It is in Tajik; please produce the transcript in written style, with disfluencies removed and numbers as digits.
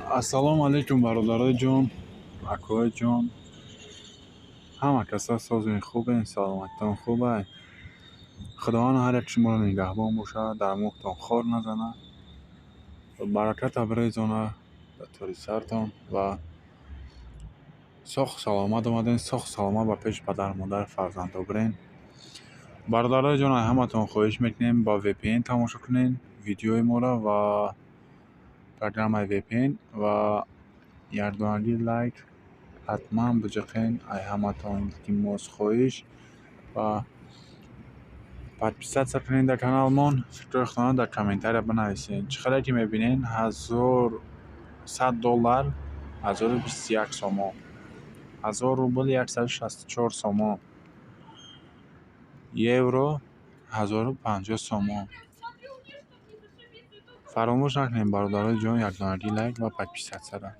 Ассалому алайкум, бародарои ҷон, акои ҷон. Ҳама каса созен, хубен, саломатитон хубай. Худованд ҳар як шуморо нигаҳбон бошад, дар муҳтон хор назанад, бараката бирезонад дар тӯри сартон ва соҳу саломат омаден, соҳу саломат ба пеши падару модару фарзандо бирен. Бародарои ҷон, аз ҳаматон хоҳиш мекунем, ба VPN тамошо кунен видеои моро ва программаи VPN ва якдонагӣ лайк ҳатман биҷиқен, ай ҳаматон илтимос, хоҳиш, ва подписаться кунед дар каналмон, фикрҳои худтонро дар комментария бинависед. Чӣ қадар ки мебинед, 1100 доллар 1021 сомон, 1000 рубл 164 сомон, евро 1050 сомон. Фаромӯш накунед, бародарои ҷон, якдонагӣ лайк ва подписаться ра.